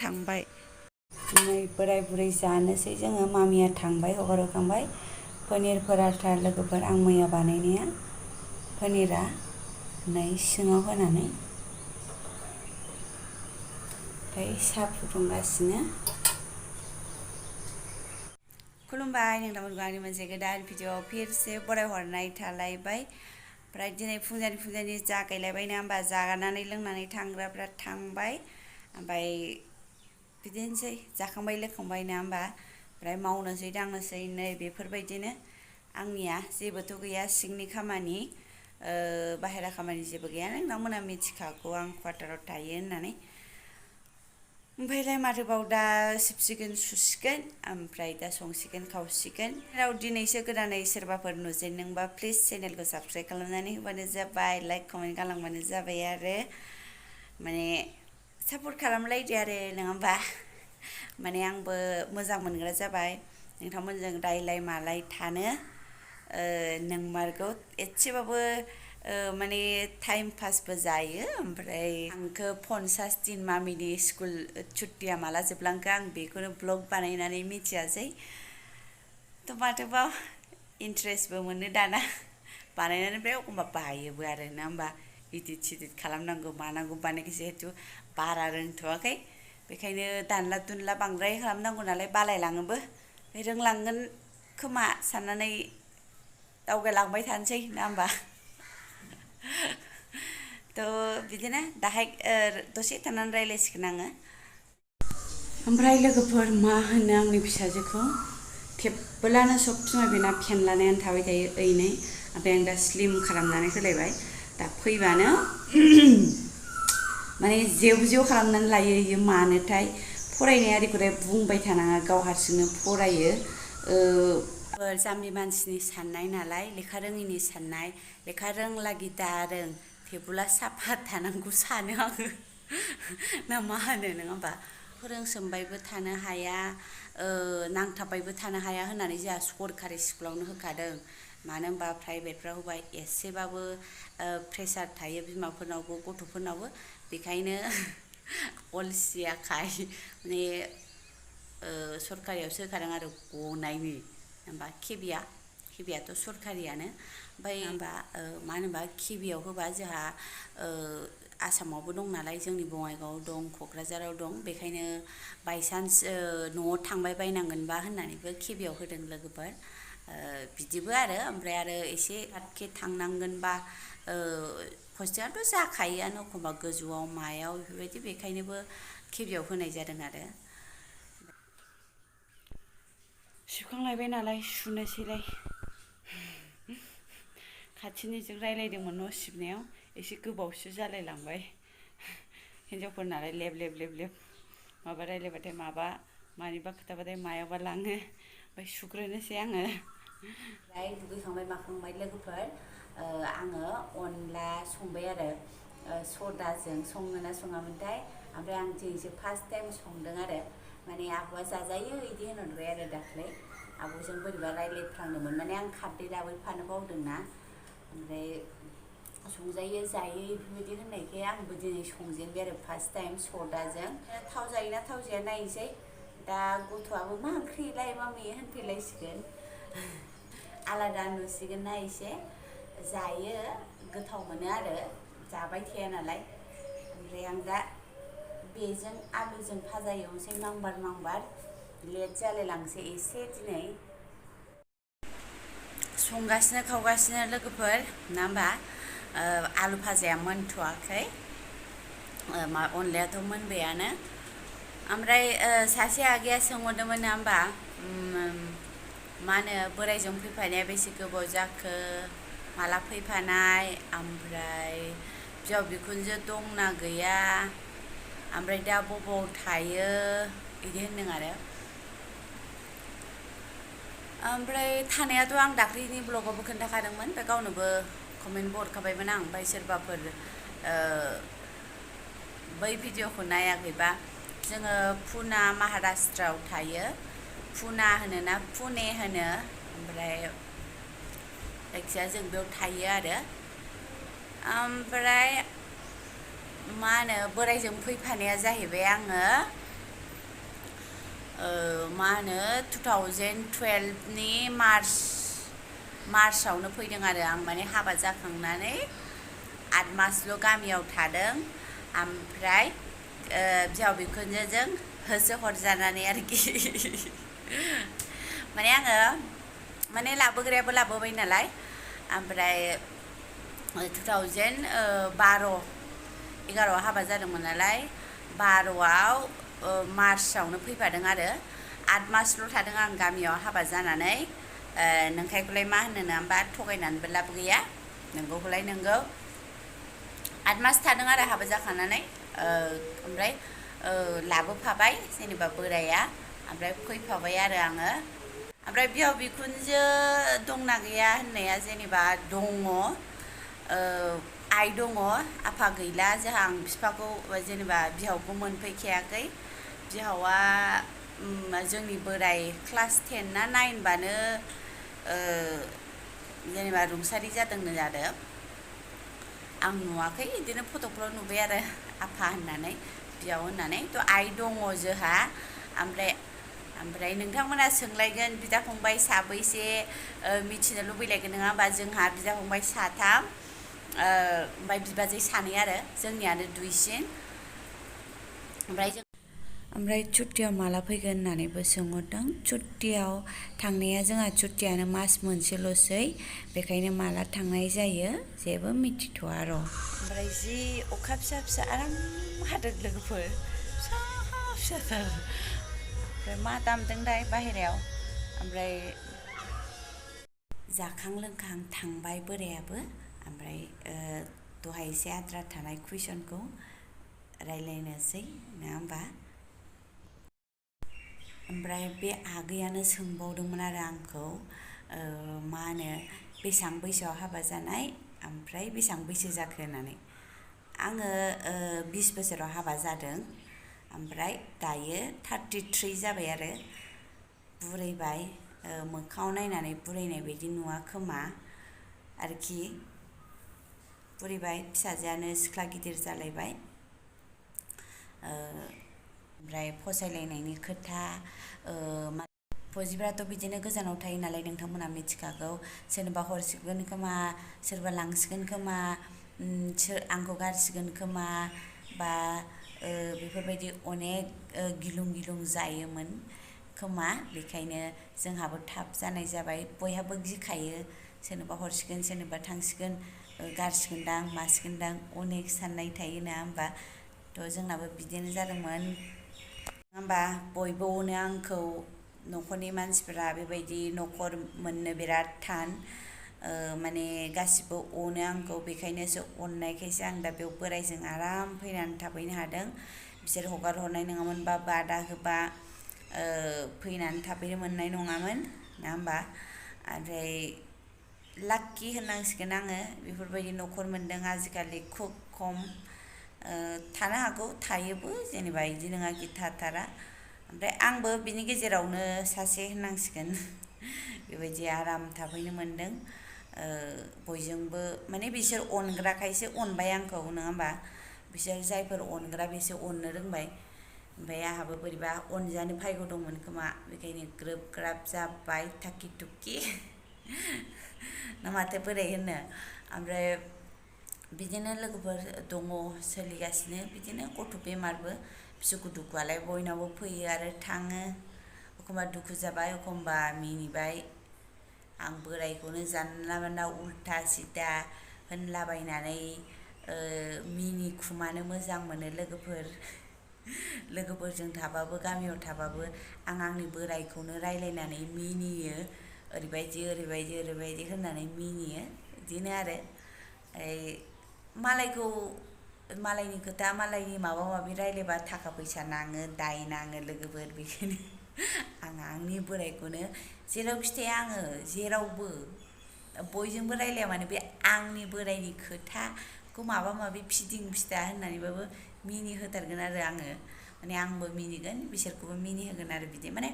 थांबाय नै बोराय बुरै जानोसै जोङो मामिया थांबाय हगारहरखांबाय पनिर पराठा लोगोफोर आं मैया बानायनाया पनिरा नै सिङाव होनानै ओमफ्राय साहा फुदुंगासिनो खुलुमबाय नोंथांमोनखौ आंनि मोनसे गोदान भिडिअ फिरसे बरायहरनाय थालायबाय ओमफ्राय दिनै फुंजानि जागायलायबाय ना होमबा जानानै लोंनानै थांग्राफ्रा थांबाय ओमफ्राय बिदिनोसै जाखांबाय लोंखांबाय ना होमबा ओमफ्राय मावनोसै दांनोसै नै बेफोरबायदिनो आंनिया जेबोथ' गैया सिंनि खामानि बाहेरा खामानि जेबो गैया नोंथांमोना मिथिखागौ आं क्वार्टाराव थायो होननानै ओमफ्रायलाय माथोबाव दा सिबसिगोन सुसिगोन ओमफ्राय दा संसिगोन खावसिगोन राव दिनैसो गोदानै सोरबाफोर नुजेनदोंबा प्लिज चेनेलखौ साबस्क्राइब खालामनानै होबानो जाबाय लाइक कमेन्ट खालामबानो जाबाय आरो माने सापर्ट खालामलायदो आरो नङा होमबा माने आंबो मोजां मोनग्रा जाबाय नोंथांमोनजों रायलाय मालाय थानो नोंमारगौ एसेबाबो माने टाइम पासबो जायो ओमफ्राय आंखौ 50 दिन मामिनि स्कुल छुट्टिया माला जोबलांखो आं बेखौनो ब्लग बानायनानै मिथियासै थ' माथोबा इन्ट्रेस्टबो मोनो दाना बानायनानै ओमफ्राय एखमबा बायोबो आरो ना होमबा इदिट सिदिट खालामनांगौ मानांगौ बानायखौ जिहेथु बारा रोंथ'वाखै बेखायनो दानला दुनला बांद्राय खालामनांगौ नालाय बालायलाङोबो रोंलांगोन खोमा साननानै दावगालांबाय थानोसै ना होमबा थ' बिदिनो दाहाय दसे थानानै रायज्लायसिगोन आङो ओमफ्राय लोगोफोर मा होनो आंनि फिसाजोखौ थेबबोलानो सब समाय बेना फेन लानायानो थाबाय थायो ओइनै ओमफ्राय आं दा स्लिम खालामनानै होलायबाय दा फैबानो माने जेव जेव खालामनानै लायो इयो मानोथाय फरायनाय आरिखौलाय बुंबाय थानाङा गाव हारसिंनो फरायो जाम्बि मानसिनि साननाय नालाय लेखा रोङिनि साननाय लेखा रोंलागि दा रों थेबोला साफा थानांगौ सानो आङो ना मा होनो नङा होमबा फोरोंसोमबायबो थानो हाया नांथाबबायबो थानो हाया होननानै जोंहा सरकारि स्कुलावनो होखादों मानो होनबा प्राइभेटफ्राव होबा एसेबाबो प्रेसार थायो बिमाफोरनावबो गथ'फोरनावबो बेखायनो अलसियाखाय माने सरकारियावसो होखादों आरो गनायनि होनबा केबियाथ' सरकारियानो ओमफ्राय होनबा मानो होनबा केबियाव होबा जोंहा आसामावबो दं नालाय जोंनि बङाइगावआव दं क'क्राझाराव दं बेखायनो बायसान्स न'आव थांबाय बायनांगोनबा होननानैबो केबियाव होदों लोगोफोर बिदिबो ओमफ्राय आरो एसे खाथि थांनांगोनबा हस्टेलाथ' जाखायोआनो एखमबा गोजौआव मायाव बेफोरबायदि बेखायनोबो केबियाव होनाय जादों आरो सुखांलायबाय नालाय सुनोसैलाय खाथिनिजों रायलायदोंमोन न' सिबनायाव एसे गोबावसो जालायलांबाय हिन्जावफोर नालाय लेब लेब लेब लेब माबा रायलायबाथाय माबा मानिबा खोथाबाथाय मायावबा लाङो ओमफ्राय सुग्रोनोसै आङो ओमफ्राय दुगैखांबाय माखांबाय लोगोफोर आङो अनला संबाय आरो सदाजों सङो ना सङामोनथाय ओमफ्राय आं दिनैसो फार्स्ट टाइम संदों आरो माने आब'आ जाजायो बिदि होनहरबाय आरो दाख्लै आब'जों बोरैबा रायलायफ्लांदोंमोन माने आं खारदै लाबोफानो बावदोंना ओमफ्राय संजायो जायो बेफोरबायदि होननायखाय आंबो दिनै संजेनबाय आरो फार्स्ट टाइम सदाजों थाव जायोना थाव जाया नायनोसै दा गथ'आबो मा ओंख्रिलाय मामि होनफैलायसिगोन आलादा नुसिगोन ना एसे जायो गोथाव मोनो आरो जाबाय थाया नालाय ओमफ्राय आं दा बेजों आलुजों भाजा एवनोसै मांबार लेट जालायलांसै एसे दिनै संगासिनो खावगासिनो लोगोफोर ना होमबा आलु भाजाया मोनथ'वाखै अनलायाथ' मोनबायानो ओमफ्राय सासे आगैया सोंहरदोंमोन ना होमबा मा होनो बोरायजों फैफानाया बेसे गोबाव जाखो माला फैफानाय ओमफ्राय बिहाव बिखुनजो दंना गैया ओमफ्राय दा बबाव थायो बिदि होनदों आरो ओमफ्राय थानायाथ' आं दाख्लैनि ब्लगावबो खोन्थाखादोंमोन ओमफ्राय गावनोबो कमेन्टबो हरखाबायमोन आं ओमफ्राय सोरबाफोर बै भिडिअखौ नायाखैबा जोङो पुना महाराष्ट्रआव थायो पुना होनो ना पुने होनो ओमफ्राय जायखिजाया जों बेयाव थायो आरो ओमफ्राय मा होनो बोरायजों फैफानाया जाहैबाय आङो मा होनो 2012 नि मार्चआवनो फैदों आरो आं माने हाबा जाखांनानै 8 मासल' गामियाव थादों ओमफ्राय बिहाव बिखुनजोजों होसो हरजानानै आरोखि माने आङो माने लाबोग्रायाबो लाबोबाय नालाय ओमफ्राय 2012-11 हाबा जादोंमोन नालाय 12आव मार्चआवनो फैफादों आरो 8 मासल' थादों आं गामियाव हाबा जानानै नोंखायखौलाय मा होनो ना होमबा थगायनानैबो लाब गैया नोंगौखौलाय नोंगौ 8 मास थादों आरो हाबा जाखानानै ओमफ्राय लाबोफाबाय जेनेबा बोराया ओमफ्राय फैफाबाय आरो आङो ओमफ्राय बिहाव बिखुनजो दंना गैया होननाया जेनेबा दङ आइ दङ आफा गैला जोंहा आं बिफाखौ जेनेबा बिहावखौ मोनफैखायाखै बिहावा जोंनि बोराय क्लास 10 ना 9 बानो जेनेबा रुंसारि जादोंनो आरो आं नुवाखै बिदिनो फटकफ्राव नुबाय आरो आफा होननानै बियाव होननानै थ' आइ दङ जोंहा ओमफ्राय नोंथांमोना सोंलायगोन बिदा फंबाय साबैसे मिथिनो लुबैलायगोन नङा होमबा जोंहा बिदा फंबाय 3 ओमफ्राय बिबाजै 2 आरो जोंनियानो दुइसिन ओमफ्राय छुट्टियाव माला फैगोन होननानैबो सोंहरदों छुट्टियाव थांनाया जोंहा छुट्टियानो मास मोनसेल'सै बेखायनो माला थांनाय जायो जेबो मिथिथ'आ र' ओमफ्राय जि अखा फिसा फिसा आराम हादों लोगोफोर फिसा फिसाथार ओमफ्राय मा दामदोंथाय बाहेरायाव ओमफ्राय जाखां लोंखां थांबाय बोरायाबो ओमफ्राय दहाय एसे आद्रा थानाय कुइसनखौ रायलायनोसै नङा होमबा ओमफ्राय बे आगैयानो सोंबावदोंमोन आरो आंखौ मा होनो बेसेबां बैसोआव हाबा जानाय ओमफ्राय बेसेबां बैसो जाखो होननानै आङो 20 बोसोराव हाबा जादों ओमफ्राय दायो 33 जाबाय आरो बुरैबाय मोखाङाव नायनानै बुरैनाय बायदि नुवा खोमा आरोखि बुरैबाय फिसाजोआनो सिख्ला गिदिर जालायबाय ओमफ्राय फसायलायनायनि खोथा फौजिफ्राथ' बिदिनो गोजानाव थायो नालाय नोंथांमोना मिथिखागौ सोरनोबा हरसिगोन खोमा सोरबा लांसिगोन खोमा आंखौ गारसिगोन खोमा बा बेफोरबायदि अनेक गिलुं गिलुं जायोमोन खोमा बेखायनो जोंहाबो थाब जानाय जाबाय बयहाबो गिखायो सोरनोबा हरसिगोन सोरनोबा थांसिगोन गारसिगोनदां मासिगोनदां अनेक साननाय थायो ना होमबा थ' जोंनाबो बिदिनो जादोंमोन होमबा बयबो अनो आंखौ न'खरनि मानसिफोरा बेबायदि न'खर मोननो बिराद थान माने गासिबो अनो आंखौ बेखायनोसो अननायखायसो आं दा बेयाव बोरायजों आराम फैनानै थाफैनो हादों बिसोर हगार हरनाय नङामोनबा बादा होबा फैनानै थाफैनो मोननाय नङामोन ना होमबा ओमफ्राय लाक्कि होननांसिगोन आङो बेफोरबायदि न'खर मोनदों आजिखालि खुब खम थानो हागौ थायोबो जेनेबा बिदि नङाखि थाथारा ओमफ्राय आंबो बिनि गेजेरावनो सासे होननांसिगोन बेबायदि आराम थाफैनो मोनदों बयजोंबो माने बिसोर अनग्राखायसो अनबाय आंखौ नङा होमबा बिसोर जायफोर अनग्रा बिसोर अननो रोंबाय ओमफ्राय आंहाबो बोरैबा अनजानो भाग्य दंमोन खोमा बेखायनो ग्रोब ग्राब जाबाय थाखि थुखि ना माथो बोरै होननो ओमफ्राय बिदिनो लोगोफोर दङ सोलिगासिनो बिदिनो गथ' बेमारबो सुखु दुखुआलाय बयनावबो फैयो आरो थाङो एखमबा दुखु जाबाय एखमबा मिनिबाय आं बोरायखौनो जानला मोनला उल्था सिदा होनलाबायनानै मिनिखुमानो मोजां मोनो लोगोफोरजों थाबाबो गामियाव थाबाबो आं आंनि बोरायखौनो रायलायनानै मिनियो ओरैबायदि ओरैबायदि ओरैबायदि होननानै मिनियो बिदिनो आरो मालायनि खोथा मालायनि माबा माबि रायलायबा थाखा फैसा नाङो दाय नाङो लोगोफोर बेखायनो आं आंनि बोरायखौनो जेरावखि थाया आङो जेरावबो बयजोंबो रायलाया मानो बे आंनि बोरायनि खोथाखौ माबा माबि फिदिं फिदा होननानैबाबो मिनिहोथारगोन आरो आङो माने आंबो मिनिगोन बिसोरखौबो मिनिहोगोन आरो बिदि माने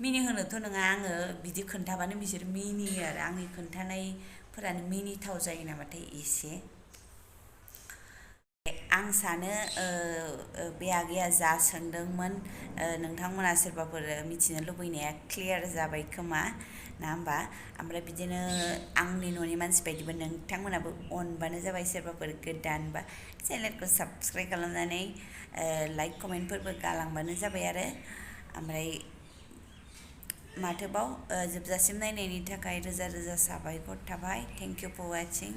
मिनिहोनोथ' नङा आङो बिदि खोन्थाबानो बिसोर मिनियो आरो आंनि खोन्थानायफोरानो मिनिथाव जायो नामाथाय एसे आं सानो बे आगैया जा सोंदोंमोन नोंथांमोना सोरबाफोर मिथिनो लुबैनाया क्लियार जाबाय खोमा ना होमबा ओमफ्राय बिदिनो आंनि न'नि मानसि बायदिबो नोंथांमोनाबो अनबानो जाबाय सोरबाफोर गोदानबा चेनेलखौ साबस्क्राइब खालामनानै लाइक कमेन्टफोरबो गालांबानो जाबाय आरो ओमफ्राय माथोबाव जोबजासिम नायनायनि थाखाय रोजा रोजा साबायखर थाबाय thank you for watching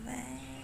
bye